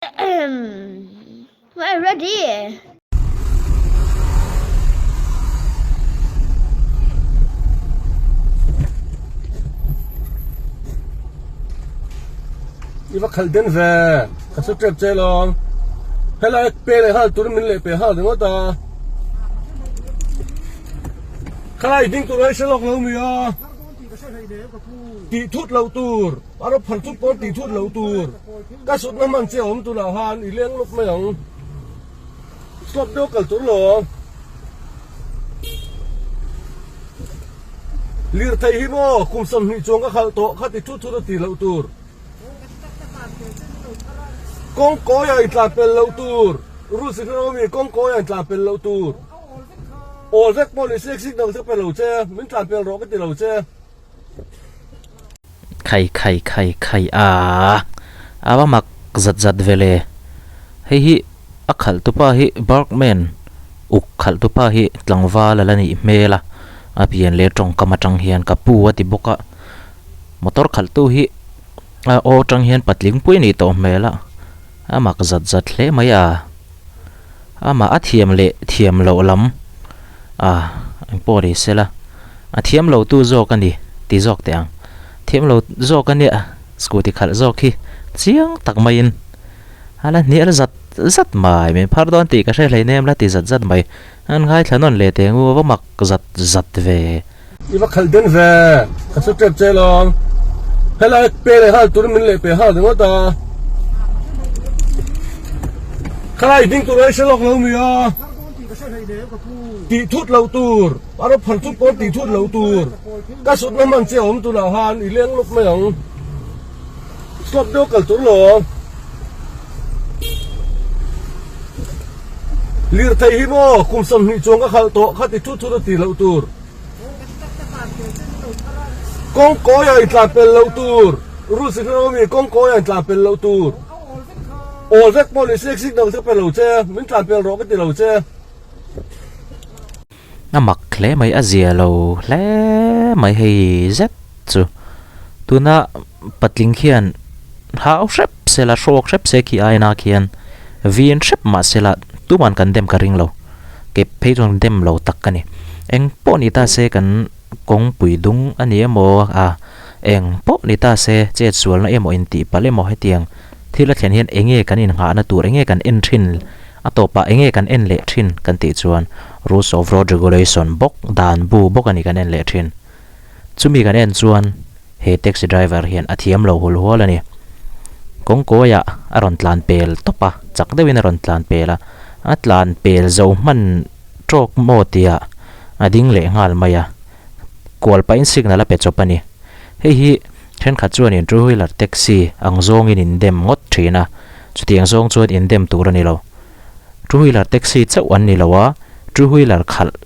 We're ready. I va khalh den ve ka su tep che lawm helai pe leh nghal tur min leh pe nghal ringawt a khalai ding tur ai hre lawk lo mi a tih thut loh tur a rawp phar thut pawh tih thut loh tur. Ka sutna hman che awm tunah khan i leng lawk mai ang. Stop deuh kal tur lo. Lirthei hi maw kum 20 chuang ka khalh tawh kha ti thut thut a ti loh tur. Kawng kawi ah in tlan pel loh tur. Rules i hre lo mi kawng kawi ah in tlan pel loh tur. Awl vek pawh ni se signal chu pe lo che min tlan pel rawh ka ti lo che. Khai khai khai khai a a va mak zat zat ve le hei hi a khalh tupa hi Bergman uk khalh tupa hi tlangval a la nih hmel a a pian leh tawngkam atang hian ka pu a ti bawk a motor khalh tu hi a aw atang hian patling pui a nih tawh hmel a a mak zat zat hle mai a amah a thiam leh thiam loh lam a engpawh ni sela a thiam lo tu zawk a ni ti zawk teh ang thiam lo zawk a nia scooty khalh zawk hi chiang tak maiin a la hnial zat zat mai min phar dawn tih ka hre hlei nem la ti zat zat mai an ngaithla nawn leh teh ngu va mak zat zat ve. I va khalh den ve ka su tep che lawm helai pe leh nghal tur min leh pe nghal ringawt a khalai ding tur ai hre lawk lo mi a tih thut loh tur a rawp phar thut pawh tih thut loh tur ka sutna hman che awm tunah khan i leng lawk mai ang stop deuh kal tur lo lirthei hi maw kum 20 chuang ka khalh tawh kha ti thut thut a ti loh tur. Kawng kawi ah in tlan pel loh tur rules i hre lo mi kawng kawi ah in tlan pel loh tur awl vek pawh ni se signal chu pe lo che min tlan pel rawh ka ti lo che. A mak hle mai a zia lo hle mai hei zet chu tuna patling khian hau hrep sela hrawk hrep se khi aina khian vin hrep mahsela tuman kan dem ka ring lo. Kep phei chuan dem lo tak ka ni. Eng pawh ni ta se kan kawngpui dung a ni emaw a, eng pawh ni ta se chet sualna emaw intih palh emaw hetiang thil a thlen hian enge kan innghahna tur, enge kan en thin, a tawpah enge kan en leh thin kan tih chuan Rules of Road Regulation bawk, dan bu bawk a ni kan en leh thin. Chumi kan en chuan he taxi driver hian a thiam lo hul hual a ni. Kawngkawiah a rawn tlan pel tawp a, chak deuhin a rawn tlan pel a, a tlan pel zo hman tawk maw tia a ding leh nghal mai a, kual pahin signal a pe chawp a ni. Hei hi thenkhat chuanin two wheeler taxi ang zawngin in dem ngawt thin a, chutiang zawng chuan in dem tur a ni lo. Two wheeler taxi chauh an ni lo a, two wheeler khalh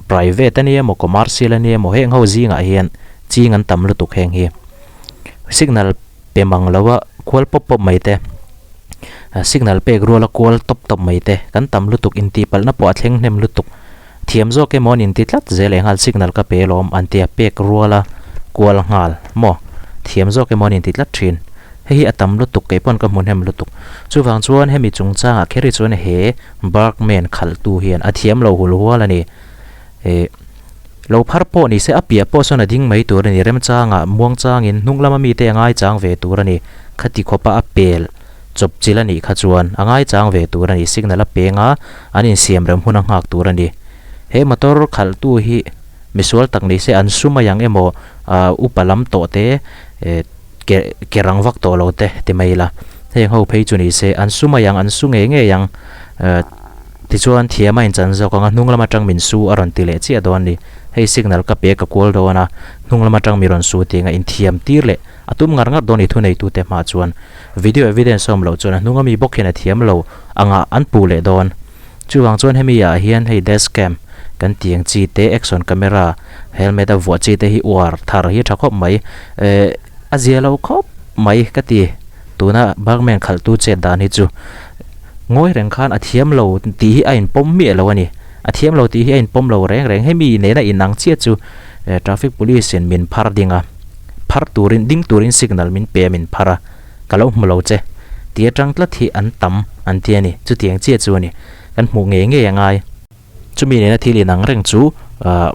private a ni emaw commercial a ni emaw heng ho zingah hian ching an tam lutuk heng hi. Signal pe mang lo a kual pawp pawp mai te, signal pek rual a kual tawp tawp mai te kan tam lutuk intihpalhna pawh a thleng hnem lutuk. Thiam zawk emaw an inti tlat zel eh nghal signal ka pe alawm an tia pek rual a kual nghal maw thiam zawk emaw an inti tlat thin. Hei hi a tam lutuk kei pawn ka hmu hnem lutuk. Chuvang chuan hemi chungchangah kher hi chuan he Bergman khalhtu hian a thiam lo hul hual a ni. Ih lo phar pawh ni se a piah pawh sawn a ding mai tur a ni remchangah muangchangin hnung lama mite a ngaichang ve tur a ni. Khati khawpa a pel chawp chilh a nih kha chuan a ngaichang ve tur a ni signal a peng a an insiam rem hun a nghak tur a ni. He motor khalhtu hi misual tak ni se an su mai ang emaw ah upa lam tawh te eh ke ke rang vak tawh lo te ti mai ila heng ho phei chu ni se an su mai ang an su ngei ngei ang eh tichuan thiam a inchan zawk ang a hnung lam atang min su a rawn ti leh chiah dawn a ni hei signal ka pe ka kual dawn a hnung lam atang mi rawn su tih anga inthiam tir leh a tum ngar ngar dawn a ni thuneitute hmah chuan video evidence a awm loh chuan a hnung ami bawk hian a thiam lo anga an puh leh dawn chuvang chuan hemi ah hian hei dash cam kan tih ang chi te action camera helmet a vuah chi te hi uar thar hi tha khawp mai eh a zia lo khawp mai ka ti tuna Bergman khalh tu chet dan hi chu ngawi reng khan a thiam lo tih hi a inpawm miah lo a ni a thiam lo tih hi a inpawm lo reng reng hemi nena inang chiah chu eh traffic police in min phar ding a phar turin ding turin signal min pe a min phar a ka lo hmu lo che. Ti atang tlat hi an tam an ti a ni. Chutiang chiah chu a ni. Kan hmuh ngei ngei a ngai. Chumi nena thil inang reng chu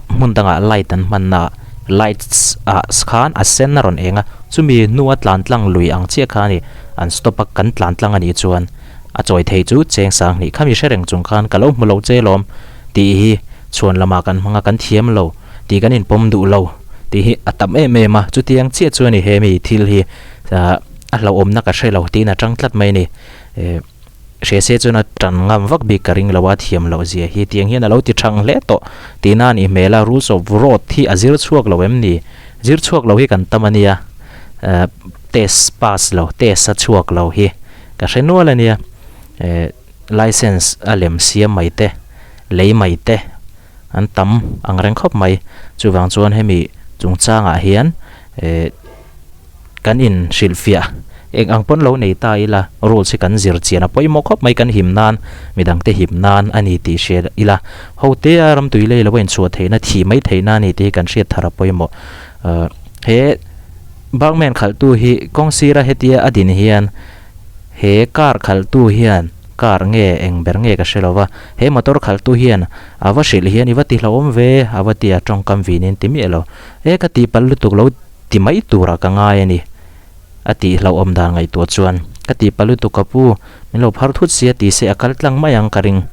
hmun dangah light an hmanna ah lights ah khan a sen a rawn eng a, chumi hnua tlan tlang lui ang chiah kha a ni. An stop a, kan tlan tlang a nih chuan a chawi thei chu cheng sang hnih khami hre reng chung khan ka lo hmu lo che lawm tih hi chhuan lamah kan hmang a, kan thiam lo tih kan inpawm duh lo tih hi a tam em em a. Chutiang chiah chu a ni he mi thil hi a hlauhawmna ka hre lo tiin a tang tlat mai a ni. Hre se chuan a tan ngam vak bik ka ring lo a, thiam loh zia hi tiang hian a lo ti thang hle tawh tihna a nih hmel a, rules of road hi a zir chhuak lo em ni? Zir chhuak lo hi kan tam a nia, test pass lo, test a chhuak lo hi ka hre nual a nia, license a lem siam mai te, lei mai te an tam ang reng khawp mai, chuvang chuan hemi chungchangah hian Kan in hrilhfiah eng ang pawn lo nei ta ila, rules hi kan zir chian a pawimawh khawp mai kan him nan, midang te him nan a ni tih hria ila, ho te a ramtui lei lo a inchhuah theihna, thih mai theihna a ni tih hi kan hriat thar a pawimawh. He Burgman khalhtu hi kawng sira hetia a din hian he car khalhtu hian car nge eng ber nge ka hre lo va, he motor khalhtu hian a va hrilh hian i va ti hlauhawm ve a va ti a, tawngkam vinin ti miah lo. E ka tihpalh lutuk lo. Ti mai turah ka ngai a ni, a tih hlauhawm dan ngaihtuah chuan ka ti pa lutuk ka pu, min lo phar thut sia ti se a kal tlang mai ang ka ring.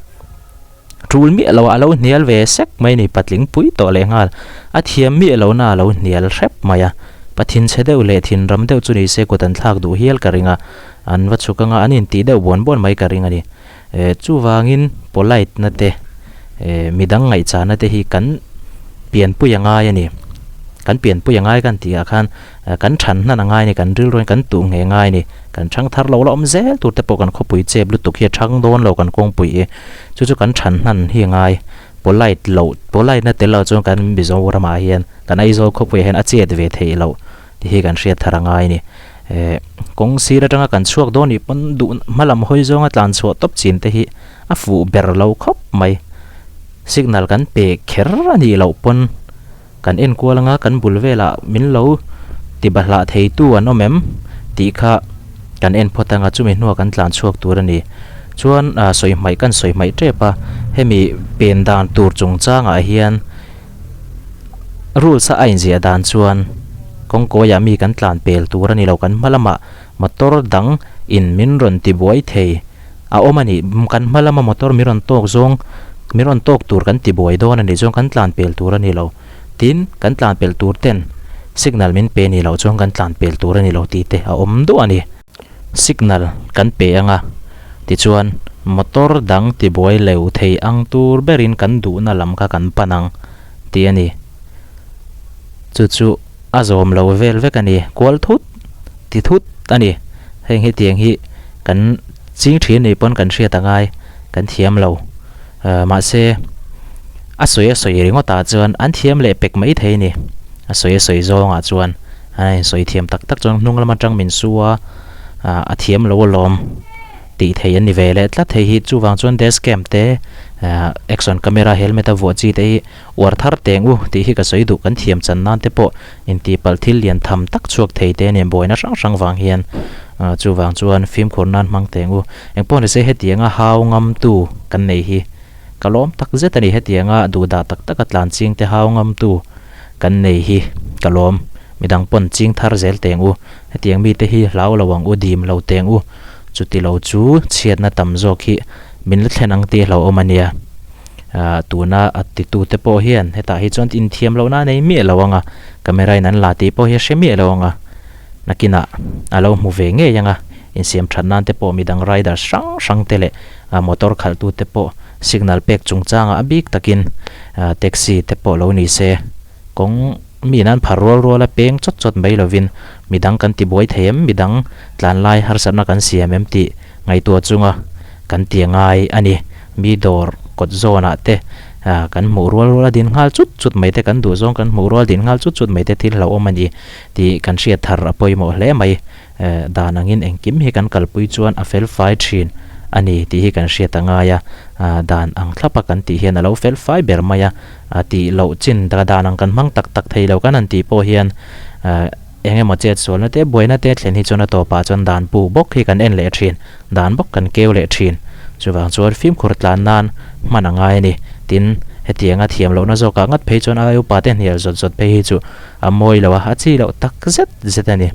Tul miah lo a lo hnial ve sek mai ni patling pui tawh leh nghal, a thiam miah lo na a lo hnial hrep mai a, pathin chhe deuh leh thinram deuh chu ni se kut an thlak duh hial ka ring a, an va chhuk anga an intih deuh buan buan mai ka ring a ni. Chuvangin polite na te, midang ngaihchahna te hi kan pianpui a ngai a ni. Kan pianpui a ngai kan tih ah khan kan than hnan a ngai a ni, kan rilru hian kan tuh ngheh a ngai a ni. Kan thang thar lo la awm zel tur te pawh kan khawpui chep lutuk hi a thang dawn lo kan kawngpui hi. Chu chu kan than hnan hi a ngai. Polite loh, polite na tel lo chuan kan Mizoramah hian kan Aizawl khawpuiah hian a chet ve theih loh tih hi kan hriat thar a ngai a ni. Eh kawng sir atanga kan chhuak dawn nih pawn duh hma lam hawi zawnga tlan chhuah tawp chin te hi a fuh ber lo khawp mai. Signal kan pe kher a nih loh pawn kan enkual anga kan bul velah min lo ti bahlah thei tu an awm em tih kha kan en phawt anga chumi hnuah kan tlan chhuak tur a ni. Chuan ah sawi hmaih kan sawi hmaih tep a, hemi pen dan tur chungchangah hian Rules a a inziah dan chuan kawngkawiah mi kan tlan pel tur a ni lo, kan hma lamah motor dang in min rawn ti buai thei a awm a ni, kan hma lama motor min rawn tawk zawng min rawn tawk tur kan ti buai dawn a nih chuan kan tlan pel tur a ni lo, tin kan tlan pel tur ten signal min pe ni loh chuan kan tlan pel tur a ni lo tih te a awm duah a ni. Signal kan pe ang a, tichuan motor dang tibuai leu thei ang tur berin kan duhna lam kha kan pan ang tih a ni. Chu chu a zawm lo vel vek a ni, kual thut ti thut a ni. Heng hetiang hi kan ching thin nih pawn kan hriat a ngai, kan thiam lo. Mahse a sawi a sawi ringawtah chuan an thiam leh pek mai thei a ni, a sawi a sawi zawngah chuan. A insawi thiam tak tak chuan hnung lam atang min su a, a thiam lo alawm tih thei an ni ve leh tlat thei hi. Chuvang chuan dash cam te, action camera helmet a vuah chi te hi uar thar teng u tih hi ka sawi duh. Kan thiam chan nan te pawh intihpalh thil lian tham tak chhuak thei te nen buaina hrang hrang vang hian chuvang chuan fimkhur nan hmang teng u. Engpawh nise hetianga hau ngamtu kan nei hi ka lawm tak zet a ni. Hetianga duhdah tak taka tlan ching te hau ngamtu. Kan nei hi ka lawm. Midang pawn ching thar zel teng u. Hetiang mite hi hlau lo ang u, dim lo teng u. Chuti lo chu chhiatna tam zawk hi min la thlen ang tih hlauhawm a nia. Ahh tuna a titute pawh hian hetah hi chuan inthiam lohna a nei miah lo ang a, camera in an la tih pawh hi a hre miah lo ang a. Nakinah a lo hmu ve ngei ang a, insiam that nan te pawh midang riders hrang hrang te leh motor khalhtute pawh signal pek chungchangah a bik takin Taxi te pawh lo ni se, kawng mi nan phar rual rual a peng chawt chawt mai lovin midang kan ti buai thei em, midang tlan lai harsatna kan siam em tih ngaihtuah chunga kan ti ngai a ni. Mi dawr kawt zawnah te kan hmuh rual rual a din nghal chut chut mai te, kan duh zawng kan hmuh rual din nghal chut chut mai te thil hlauhawm a ni tih kan hriat thar a pawimawh hle mai. Dan angin engkim hi kan kalpui chuan a fel fai thin a ni tih hi kan hriat a ngai a, dan ang thlapa kan tih hian a lo fel fai ber mai a, tih loh chin dan ang kan hmang tak tak thei lo kan han tih pawh hian. Eng emaw chet sualna te, buaina te thlen hi chuan a tawpah chuan dan pu bawk hi kan en leh thin, dan bawk kan keu leh thin. Chuvang chuan fimkhur tlan nan hman a ngai a ni. Tin, hetianga thiam lohna zawkah ngat phei chuan ai upa te hnial zawt zawt phei hi chu a mawi lo a, a chi loh tak zet zet a ni.